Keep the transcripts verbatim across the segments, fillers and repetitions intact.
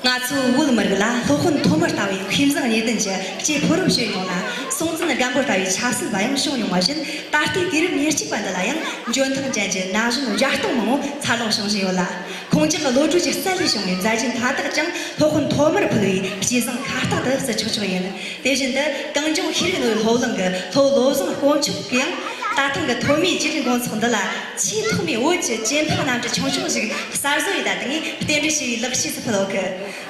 ང་ཚོའི་བོད་མི་རིགས་ལ་སློབ་དཔོན་ཐོན་མི་ལྟ་བུའི་མཁས་བཟང་གཉིས་ལྡན་གྱི་སྐྱེས་ཕོ་རབ་བྱོན་མྱོང་ལ། སྲོང་བཙན་སྒམ་པོ་ལྟ་བུའི་ཆབ་སྲིད་པ་ཡང་བྱུང་མྱོང་བ་བཞིན། ད་ལྟའི་དུས་རབས་ཉེར་གཅིག་པ་འདི་ལ་ཡང་འཇོན་ཐང་ཅན་གྱི་ན་གཞོན་བརྒྱ་སྟོང་མང་བོ་འཚར་ལོངས་བྱུང་བཞིན་ཡོད་ལ། ཁོང་ཅག་གི་བློ་གྲོས་ཀྱི་རྩལ་ལས་བྱུང་བའི་མཛད་རྗེས་མཐའ་དག་ཀྱང་སློབ་དཔོན་ཐོན་མིར་ཕུལ་བའི་སྐྱེས་བཟང་ཁ་བཏགས་དུ་བརྩི་ཆོག་ཆོག་ཡིན། དེ་བཞིན་དུ་གངས་ལྗོངས་ཤེས་རིག་ནོར་བུའི་སློབ་གླིང་གི་སློབ་བློ་བཟང་དཀོན་མཆོག་གིས་ཡང་། ད་ཐེངས་ཀྱི་ཐོན་མིའི་རྒྱུན་རིང་དགོང་ཚོགས་འདི་ལ་ཆེས་ཐོག་མའི་བོད་ཀྱི་ཀྱེ་ཕ་རྣམ་གྲོལ་ཆུང་ཆུང་ཞིག་གསར་བཟོ་ཡས་བཏང་ནས་རྟེན་འབྲེལ་ཞུ་བའི་ལེགས་སྐྱེས་སུ་ཕུལ་ཡོད་གི།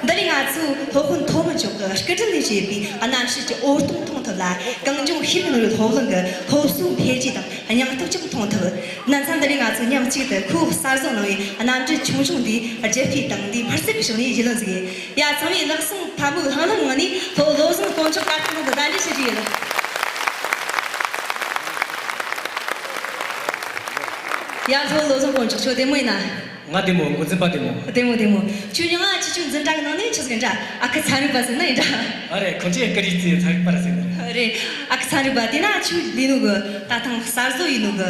འདི་ལས་ང་ཚོས་སློབ་དཔོན་ཐོན་མི་མཆོག་གི་སྐུ་དྲིན་ལས་བྱས་པའི་རྣམ་དཔྱོད་ཀྱི་འོད་སྟོང་མཐོང་ཐུབ་ལ། གངས་ལྗོངས་ཤེས་རིག་ནོར་བུའི་སློབ་གླིང་གི་སློབ་གསོའི་འཕེལ་རྒྱས་དང་སྙིང་སྟོབས་ཀྱང་མཐོང་ཐུབ། ན་ཚ་འདི་ལས་ང་ཚོས་མཉམ་གཅིག་ཏུ་ཁོས་གསར་བཟོ་གནང་བའི་རྣམ་གྲངས་ཆུང་ཆུང་འདིའི་རྒྱུ་སྤུས་དང་འདིའི་འཕུར་ཚད་ཀྱི་ཕྱོགས་ནས་རྒྱུས་ལོན་མཛད་ཡོད། ཡ། ཚང་མས་ལག་ཟུང་ཐལ་མོ་ལྷང་ལྷང་ངང་ནས་སློབ་བློ་བཟང་དཀོན་མཆོག་ད་ཐེངས་དུ་གདན་འདྲེན་ཞུ་རྒྱུ་ཡིན། ཡ། སློབ་བློ་བཟང་དཀོན་མཆོག་ཁྱོད་བདེ་མོ་ཡིན་ན། ང་བདེ་མོ། འགོ་འཛིན་པ་བདེ་མོ། བདེ་མོ་བདེ་མོ། ཁྱོད་མྱིང་ང་ཁྱེད་ཆོའི་འཛིན་གྲྭ་གི་ནང་ནས་ཆི་ཟིག་ཡིན་འདྲ། ཨ་ཁུ་ཚན་རིག་པ་ཟེར་ན་ཡིན་འདྲ། ཨ་རེད། ཁོང་ཚོས་ཀི་རི་ཙི་ཚན་རིག་པ་ར་ཟེར་ནི་རེད། རེད། ཨ་ཁུ་ཚན་རིག་པ། དེ་ན་ཁྱོས་ལས་ནོ་གི་ད་ཐེངས་གསར་བཟོ་ཡས་ནོ་གི་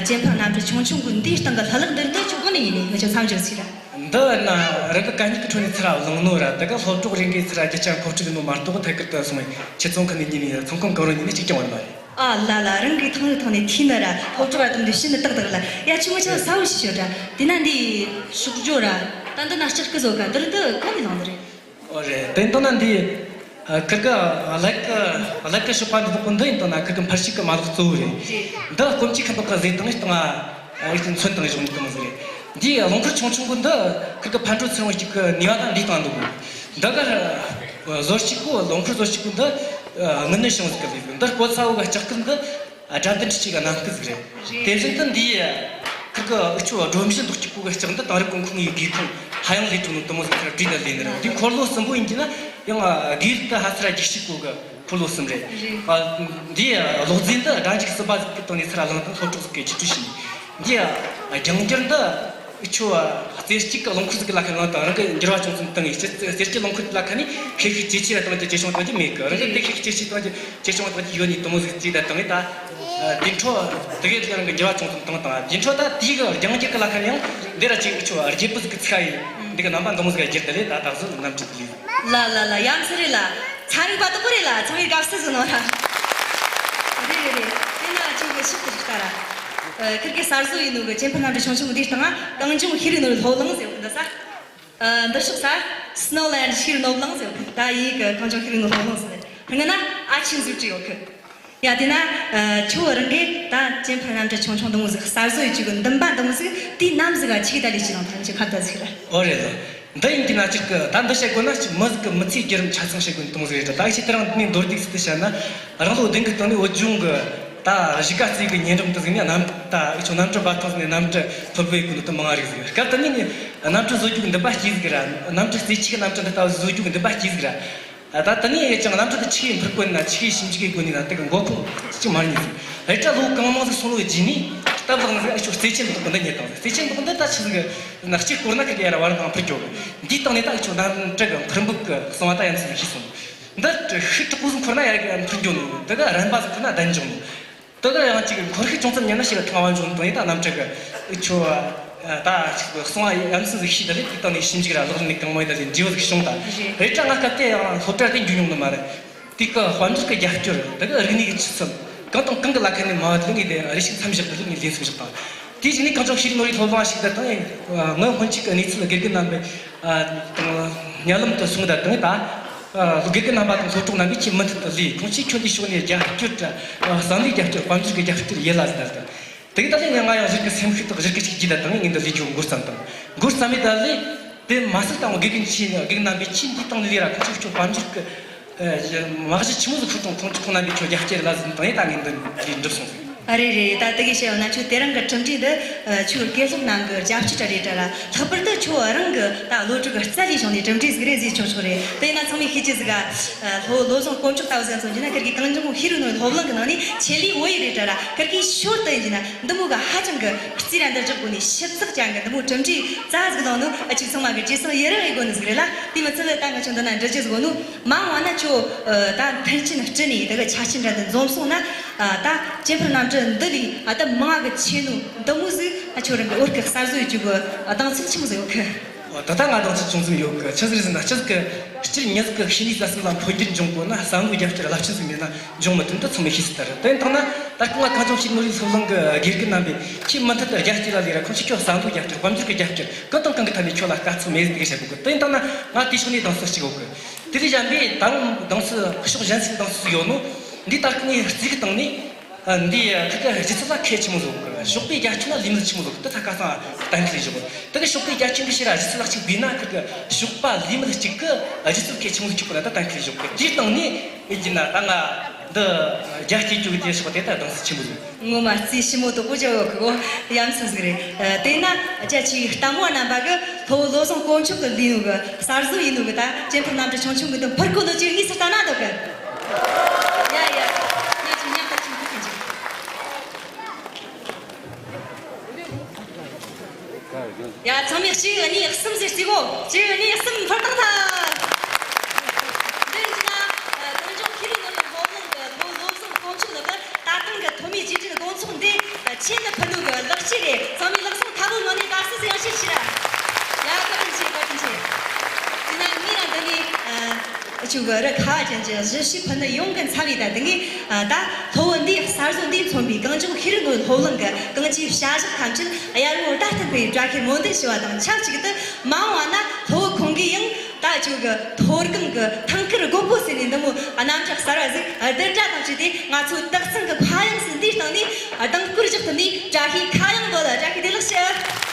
ཀྱེ་ཕ་རྣམ་གྲོལ་ཆུང་ཆུང་གི་འདིའི་སྟེང་གི་ལྷུ་ལག་འདི་འདི་ཁྱོད་གོ་ནས་ཡིན་ནི། ང་ཚོ་མཚམས་སྦྱོར་ཟིག་ར། འདི་ན་རང་གི་གད་སྙིགས་ཀྱི་ཁྲོད་ནས་ཚུར་བླངས་ནོ་ར། དེ་ག་སློབ་གྲོགས་རེ་འགའི་ཚུར་རྒྱུ་ཆ་མཁོ་སྤྲོད་ནོ་མ་གཏོགས་ཐད་ཀར་དུ་སོང་བའི་ཁྱི་ཚོང་ཁང་ནས་ཉིན་ནས་ཚོང་ཁང་གང་རུང་ཉིན་ནས་གཅིག་ཀྱང་བར་མ་རེད། ཨ་ལ་ལ། རང་གི་ཐང་རི་ཐང་ནས་ཐིས་ནི་ར། སློབ་གྲོགས་ར་དུམ་དུ་ཤི་ནི་ཏག་ཏག་ལ། ཡ། ཁྱོད་ང་ཆ་ས་བོ་ཞིག་ཤོད་ར། དེ་ན་འདི་ཤོག་ཇོ་ར། ད་འདི་ན་ལྕགས་སྐུ་བཟོ་ག་འདིར་འདི་གང་ནས་བླངས་ནི་རེད། ཨོ་རེད། དེ་ཡིན་དང་ན་འདི་ཨ་ཁིར་གི་ཨ་ལགས་ཀྱི་ཨ་ལགས་ཀྱི་ཞོགས་པ་འདི་དག་གི་འདི་ཡིན་དང་ན་ཁིར་གི་འཕར་ཤུགས་ཀྱི་མ་ལག་གཙོ་བོ་རེད། རེད། འདི་སྐོམ་ཆུ་ཁ་འདོག་གི་ཟས་དང་ཡིན་དང་ང་ཨ་ཡིག་ཚོན་དང་བཞག་ནས་གཏོང་ཟིག་རེད། འདི་རླངས་འཁོར་ཆུང་ཆུང་གི་འདི་ཁིར་གི་ཕར་འགྲོ་ཚུར་འོང་གཅིག་གི་ནུས་པ་དང་འདི་བཏང་འདུག་འདི་ག་བཟོ་གཅིག་གོ། རླངས་འཁོར་བཟོ་གཅིག་གོ་འདི་དངུལ་ནི་བྱུང་ཟིག་གི་ལས་འདི་སྤོ་ཚ་བོ་ག་ལྕགས་སྐུད་འདི། དགྲ་འདུལ་འཕྲུལ་ཆས་ཀྱི་རྣམ་སྤྲུལ་ཟིག་རེད། རེད། དེ་བཞིན་དུ་འདིའི་ཁིར་གི་འུ་ཆོ་སྒྲོམ་གཞི་འདོགས་སྤྱད་གོ་གི་ལྕགས་འདི་དེང་རབས་གོང་འཁོད་ངའི་སྒེའུ་ཁུང་ཧ་ཡང་ལས་གྲུབ་ནོ་དེ་མོ་ཟིག་ཁིར་བྲིས་ད་ལས་ནི་རེད། འདི་འཁོར་ལོ་གསུམ་པོ་ཡིན་གྱི་ན་ཡང་སྒེའུ་ཁུང་དེ་ཧ་ཚ་ར་རྒྱུག་ཤུགས་གོ་གི་འཁོར་ལོ་གསུམ་རེད། རེད། ཨ། འདིའི་གློག་རྫས་འདི་སྒྲ་འཇུག་སྲིད་པ་ཟིག་གི་སྟེང་ནས་ཚུར་བླངས་དང་སློབ་གྲོགས་ཟིག་གིས་བཅུད་བསྲུབས་བྱས་ནས། འདིའི་རྒྱང་འགྱུར་འདི། འུ་ཆོ་རྩེ་གཅིག་གི་རླངས་འཁོར་ཟིག་གི་ལ་ཁ་ནང་དང་རང་གི་འགྱུར་བ་ཅུང་ཙམ་བཏང་ངེས་ཀྱི་རྩེ་གཅིག་རླངས་འཁོར་ལ་ཁ་ནས་ཁེ་ཤུགས་ཇེ་ཆེ་ར་བཏང་རྒྱུ་ཇེ་ཆུང་བཏང་རྒྱུ་མེད་གི། རང་གི་དེ་ཁེ་ཤུགས་ཇེ་ཆེ་བཏང་རྒྱུ་ཇེ་ཆུང་བཏང་རྒྱུ་ཡོད་ནི་དེ་མོ་ཟིག་བརྩིས་ད་བཏང་ངེས་ད། དེ་འཕྲོ་དེ་གའི་རང་གི་འགྱུར་བ་ཅུང་ཙམ་བཏང་བཏང་དེ་འཕྲོ་ད་དེའི་གི་རྒྱང་རྒྱུད་གི་ལ་ཁ་ནས་ཡང་འདི་ར་ཅིག་འུ་ཆོ་རྒྱལ་པོ་ཟིག་གི་ཚིག་ཡིན་འདི་གི་རྣམ་པ་འདི་མོ་ཟིག་ག་བསྒྱུར་ད་ལས་ད་ད་གཟོད་རྣམ་འགྲེལ་དེ་ལས། ལ་ལ་ལ། ཡ་མཚན་རེད་ལ། ཚན་རིག་པ་དག་པོ་རེད་ལ། ཚང་མས་དགའ་བསུ་ཟིག་གནང་ར། རེད་རེད་རེད། དེ་ན་ཁྱོད་ཀྱི་ཕྱག་ཏུ་ཞུགས་ད་ར། ཁིར་གི་གསར་བཟོ་ཡས་ནོ་གི་ཀྱེ་ཕ་རྣམ་གྲོལ་ཆུང་ཆུང་འདིའི་སྟེང་ང་གངས་ལྗོངས་ཤེས་རིག་ནོར་བུའི་སློབ་གླིང་ཟེར་གི་འདུག་ས། འདི་ཕྱོགས་ས། Snowland ཤེས་རིག་སློབ་གླིང་ཟེར་གི་འདུག་ད་ཡིན་གི་གངས་ལྗོངས་ཤེས་རིག་ནོར་བུའི་སློབ་གླིང་ཟེར། སྔོན་ན་ཨ་ཆེན་ཟིག་བྲིས་ཡོད་གི། ཡ། དེ་ན་ཁྱོད་རང་གིས་ད་ཀྱེ་ཕ་རྣམ་གྲོལ་ཆུང་ཆུང་འདི་མོ་ཟིག་གསར་བཟོ་ཡས་ཀྱི་འདུན་པ་འདི་མོ་ཟིག་དུས་ནམ་ཟིག་ག་ཆིག་ད་ལས་ཅི་ལང་ཐང་ཆི་ཁ་ད་ཟིག་ར། ཨོ་རེད་ལ། འདི་ཡིན་གྱི་ན་ཅིག་གི་ད་འདི་བཤད་དགོས་ན་ཅིག་མི་ཟིག་གི་མི་ཚེའི་བརྒྱུད་རིམ་ཆ་ཚང་བཤད་དགོས་ནི་དེ་མོ་ཟིག་རེད། ད་ད་ཅིག་དེ་རིང་འདི་ནས་མདོར་བསྡུས་ཟིག་ཏུ་བཤད་ན། རང་ལོ་བདུན་གི་སྟེང་ནས་བོད་ལྗོངས་གི་ད་གཞིས་ཀ་རྩེ་གི་ཉེ་འགྲམ་དུ་ཟིག་ནས་གནམ་ད་འུ་ཆོ་གནམ་གྲུ་འབབ་ཐང་ཟིག་ནས་གནམ་གྲུ་འཕུར་བའི་གོ་ནོ་དེ་མང་ང་རིག་ཟིག་སྐབས་དེ་ནས་ནི་གནམ་གྲུ་བཟོ་རྒྱུ་གི་འདུན་པ་སྐྱེས་ཟིག་ར། གནམ་གྲུ་རྩེ་ཆུ་གི་གནམ་གྲུ་འདི་ལྟ་བུ་བཟོ་རྒྱུ་གི་འདུན་པ་སྐྱེས་ཟིག་ར། ད་ད་ནི་ཡང་ཅང་གནམ་གྲུ་དེ་ཆི་གིས་འཕུར་དགོས་ན་ཆི་གིས་ཞིབ་འཇུག་གི་སྒོ་ནས་ད་དེ་གི་མགོ་ཁུངས་ཅིག་མ་རྙེད་ཟིག་རེད་དྲ་ལོ་གང་མང་ཟིག་སོང་ལོ་རྗེས་ནས་སྟབས་ལེགས་ན་ཟིག་ཨ་ཆོ་རྩེ་ཆེན་འདུག་གི་འདི་རྙེད་དང་ཟིག་རྩེ་ཆེན་འདུག་འདི་ད་ཆི་ཟིག་ན་གཅིག་སྐོར་ན་ཁི་གེ་ཡ་ར་བར་ཁང་འཕུར་རྒྱོ་གི། འདིའི་སྟེང་ནས་ད་ཨ་ཆོ་གནམ་གྲུ་གི་འཕུར་འབབ་གི་གསང་བ་ད་ཡ་མཚན་ཟིག་ཤེས་སོང་། འདི་ཤི་དྲག་པོ་ཟིག་འཁོར་ན་ཡ་གི་འཕུར་རྒྱོ་ནོ་དེ་གི་རན་པ་ཟིག་འཁོར་ན་ལྡན་འཇོག་ནོ། དེ་ག་ཡང་ཅིག་འཁོར་ཤུགས་ཅུང་ཙམ་ཉམས་ན་ཞེ་གི་ཐང་བ་འཇོག་དང་ཡིན་ད་གནམ་གྲུ་གི་ཨུ་ཆོ་ད་ཅིག་གསང་བ་ཡ་མཚན་ཟིག་ཤེས་ད་ལས་དེ་དང་ནས་ཞིབ་འཇུག་ར་ལག་ལེན་གང་མ་ཡིན་ད་ལས་འབྲས་བུ་ཟིག་བྱུང་ད། རེད་དྲ་ང་སྐབས་དེ་ཡང་སློབ་གྲྭ་དེ་འགྱོ་མྱོང་ནི་མ་རེད། དེ་གི་དཔལ་འབྱོར་གི་རྒྱབ་སྐྱོར་དེ་གི་རིག་གནས་ཀྱི་ཆུ་ཚད་གང་དང་གང་གི་ལ་ཁ་ནས་མ་བ་དེ་ངས་དེ་རེ་ཞིག་མཚམས་བཞག་ད་ལས་ངས་ལེན་སེམས་བཞག་དང་། དེའི་རྗེས་ནས་གངས་ལྗོངས་ཤེས་རིག་ནོར་བུའི་སློབ་གླིང་ཞིག་ད་དང་ངས་སྔོན་སྔོན་ཆད་ཀྱི་གནས་ཚུལ་དགེ་རྒན་རྣམ་པས། ཨ། དང་། ཉ་ལམ་དུ་སོང་ད་དང་ད། ཨ། དགེ་རྒན་རྣམ་པ་དང་སློབ་གྲོགས་རྣམ་པས་ཁྱེད་མུ་མཐུད་དུ་ལས་ཁོང་ཚོས་ཁྱོད་འདིའི་ཕྱོགས་ནས་རྒྱབ་སྐྱོར་དང་། ཨ། བསམ་བློའི་རྒྱབ་སྐྱོར་དཔལ་འབྱོར་གྱི་རྒྱབ་སྐྱོར་ཡིན་ལ་ཟེར་ད་དང་། དེ་གི་ད་ལན་ང་ཡང་གཞིར་གི་སེམས་ཤུགས་དང་གཞིར་གི་ཅིག་རྒྱས་ད་དང་ངས་འདི་ལས་རྒྱུ་འགོར་བརྩམས་དང་། འགོར་བརྩམས་མེད་ད་ལས། དེ་མ་ཟད་དང་དགེ་རྒན་ཆེ་དགེ་རྒན་རྣམ་པས་ཁྱེད་འདིའི་སྟེང་ལས་ར་ཁོང་ཚོས་ཁྱོད་དཔལ་འབྱོར་གྱི། ཨ། མ་གཞི་ཆི་མོ་ཟིག་ཁུར་དང་ཁོང་ཁོང་རྣམ་པས་ཁྱོད་རྒྱབ་སྐྱོར་ལ་ཟིན་དང་ཡིན་ད་ངས་འདི་ལས་འགྲུབ་སོང་ཟིག་ཨ། རེད་རེད། ད་དེ་གི་བཤད་ཡོད་ན་ཁྱོད་དེ་རིང་གི་གྲུབ་འབྲས་འདི་ཁྱོད་དགེ་སློབ་རྣམས་ཀྱི་རྒྱབ་སྐྱོར་ར་རེད་དྲ་ར། ལྷག་པར་དུ་ཁྱོད་རང་གི་ད་བློ་གྲོས་ཀྱི་རྩལ་ལས་བྱུང་ནས་གྲུབ་འབྲས་ཟིག་རེད་ཟེར་ཆོག་ཆོག་རེད། དེ་ཡིན་ན་ཚང་མས་ཤེས་ཀྱི་ཟིག་ག་སློབ་བློ་བཟང་དཀོན་མཆོག་ལྟ་བུ་ཟིག་མཚོན་གྱི་ན་ཁིར་གི་གངས་ལྗོངས་ཤེས་རིག་ནོར་བུའི་སློབ་གླིང་གི་ནང་ནས་ཆེད་ལས་བོད་ཡིག་རེད་དྲ་ར། ཁིར་གི་ཞོར་དུ་ཡིན་གྱི་ན་འདི་མོ་གི་ཧ་ཅང་གི་རྩིས་ར་འདི་འཇོག་དགོས་ནས་ཞིབ་ཚགས་ཅན་གྱི་འདི་མོ་གྲུབ་འབྲས་རྩ་ཟིག་བླངས་ནོ་ཨ་ཅིག་ཚང་མ་གི་རྗེས་སང་ཡི་རང་ཡི་དགོས་ནི་ཟིག་རེད་ལ། དེ་མི་ཚད་ལ་ད་ང་ཆོ་འདི་ན་འདྲི་རྒྱུ་ཟིག་ཡོད་ནོ། མ་འོངས་ན་ཁྱོད་ད་མཐུན་རྐྱེན་སྤྲད་ནས་དེ་གི་ཆ་རྐྱེན་འདྲ་འདི་འཛོམས་སོང་ན། ད་ཀྱེ་ཕ་རྣམ་གྲོལ་འདི་ལས་ཨ་ད་མང་གི་ཆེ་ནོ་འདི་མོ་ཟིག་ཨ་ཁྱོད་རང་གི་བོད་གི་གསར་བཟོ་ཡི་རྒྱུ་གི་གདེང་ཚོད་ཆི་མོ་ཟིག་ཡོད་གི། ད་ལྟ་ང་དང་ཚོ་ཅུང་ཟད་ཡོད་གི། ཆི་ཟིག་རེད་ཟེར་ན། སྤྱི་ཟིག་གི་སྤྱིར་མྱི་ཟིག་གི་ཤེས་ནུས་རྩལ་གསུམ་ལ་འཕོ་འགྱུར་འབྱུང་དགོས་ན། བསམ་བློའི་རྒྱབ་སྐྱོར་རླབས་ཆེན་ཟིག་མེད་ན་འབྱུང་མི་ཐུབ། འདི་ཚང་མས་ཤེས་གསལ་ལྟར། དེ་ཡིན་དང་ན་ད་སྐུ་ང་གངས་ལྗོངས་ཤེས་ནོར་ལུགས་སློབ་གླིང་གི་དགེ་རྒན་རྣམ་པས་ཁྱེད་མུ་མཐུད་དུ་རྒྱ་སྐྱེད་ལ་ལས་ར། ཁོང་ཆ་ཁྱོད་བསམ་བློའི་རྒྱབ་སྐྱོར། དཔལ་འབྱོར་གྱི་རྒྱབ་སྐྱོར་གང་དང་གང་གི་ཐད་ནས་ཁྱོད་ལ་དཀའ་ཚེགས་མེད་ཟེར་དེ་ག་བཤད་གོ་གི། དེ་ཡིན་དང་ན་ང་དེའི་ཕྱོགས་ནས་གདེང་ཚོད་ཅིག་ཡོད་གི། དེ་ལས་གཞན་པའི་ད་རུང་གདེང་ཚོད་ཕྱོགས་གཞན་ཞིག་གདེང་ཚོད་ཡོད་ནོ། འདི་ད་སྐུ་ངས་རྩིས་གི་སྟེང་ནས། ཨ། འདི་ཁ་ཁ་སྒྱུ་རྩལ་ལ་ཁེ་ཆེན་མོ་ཟིག་ཡོད་གི། ཞོགས་པའི་རྒྱ་ཁྱོན་ལ་ལས་མི་ཆེན་མོ་ཟིག་ཡོད་གི། དེ་ད་ཁ་སང་གཏན་འཁེལ་བཞག་གི། དེ་གི་ཞོགས་པའི་རྒྱ་ཁྱོན་གི་ཕྱིར་ར་སྒྱུ་རྩལ་ལ་གཅིག་བསྡུས་ན། ཁ་ཁ་ཞོགས་པ་ལས་མི་གཅིག་གི་སྒྱུ་རྩལ་ཁེ་ཆེན་མོ་ཟིག་ཁྱོད་གི་ན་ད་གཏན་འཁེལ་བཞག་གི། དེའི་སྟེང་ནས་ཡིན་གྱི་ན་ད་ང་འདི་རྒྱ་སྐྱེད་རྒྱུ་གི་དེ་ཕྱོགས་དེ་ད་གདེང་ཚོད་ཆེན་མོ་ཟིག་ངོ་མ་རྩིས་ཞིབ་མོ་དོ་པོ་བྱ་བ་གི་གོ་ཡ་མཚན་ཟིག་རེད། ཨ། དེས་ན་རྒྱ་ཆེའི་ལྟད་མོ་བ་རྣམ་པ་གི་ལྷོ་བོད་བཟང་དཀོན་མཆོག་གི་ལས་ནོ་གི་གསར་བཟོ་ཡིན་ནོ་གི་ད་ཇེ་མཐོར་རྣམ་གྲངས་ཆུང་ཆུང་གི་འདི་འཕུར་གོ་ནོ་ཅིག་དངོས་སུ་ལྟ་ན་འདོད་གི། ཡ་ཡ། ཡ་ཅིག་མཉམ་དུ་ཁྱིམ་ཁུག་གི་འཇུག་ཡ། ཚང་མས་གཅིག་གཉིས་གསུམ་ཟེར་རྩིས་གོ། གཅིག་གཉིས་གསུམ་འཕུར་བཏང་ཐལ། འདི་ཡིན་ན་གངས་ལྗོངས་ཤེས་རིག་ནོར་ལུགས་སློབ་གླིང་གི་ལྷོ་བོད་བཟང་དཀོན་མཆོག་ནོ་གི་ད་ཐེངས་ཀྱི་ཐོན་མིའི་རྗེས་དྲན་དགོང་ཚོགས་འདི་ཆེད་དུ་ཕུལ་ནོ་གི་ལེགས་སྐྱེས་རེད། ཚང་མས་ལག་ཟུང་ཐལ་མོ་ངོ་ནས་དགའ་བསུ་ཡང་ཞུ་ཕྱིར་ར། ཡ། བཀའ་དྲིན་ཆེ། བཀའ་དྲིན་ཆེ། དེས་ན་ངས་ར་འདི་ནས་ཨ་ཅུ་གི་རི་ཁ་ཅན་གྱི་གཞི་ཤུགས་ཕུལ་ནི་ཡོངས་ཀྱི་ཚབ་ཡིས་ད་དེ་ངས་ཨ་ད་ལྷོ་བོད་འདིའི་གསར་བཟོ་འདིས་མཚོན་པའི་གངས་ལྗོངས་ཤེས་རིག་ནོར་སློབ་གླིང་གི་གངས་ཅན་བྱ་གཞག་ཐམས་ཅད་གཡར་མོ་ད་ལྟ་འཕེལ་བའི་བཀྲ་ཤིས་སྨོན་འདུན་ཞུ་བ་དང་ཆབས་ཅིག་ཏུ། མ་འོངས་པ་ན་ལྷོ་བོད་ཁོངས་ཀྱི་ཡང་ད་ཅུ་གི་མཐོ་སྒང་གི་ཐང་དཀར་རྒོད་པོ་ཟེར་ནས་འདི་མོ་རྣམ་གྲངས་གསར་བ་ཟིག་བསྡུར་གྲྭ་དང་བཅས་ཏེ་ང་ཚོའི་དག་གཙང་གི་ཕ་ཡུལ་ཟིག་འདིའི་སྟེང་ནས་ལྡིང་སྐོར་རྒྱག་ཐུབ་ནས་བཀྲ་ཤིས་ཁ་གཡང་འབོད་ལ། བཀྲ་ཤིས་བདེ་ལེགས་ཞུ།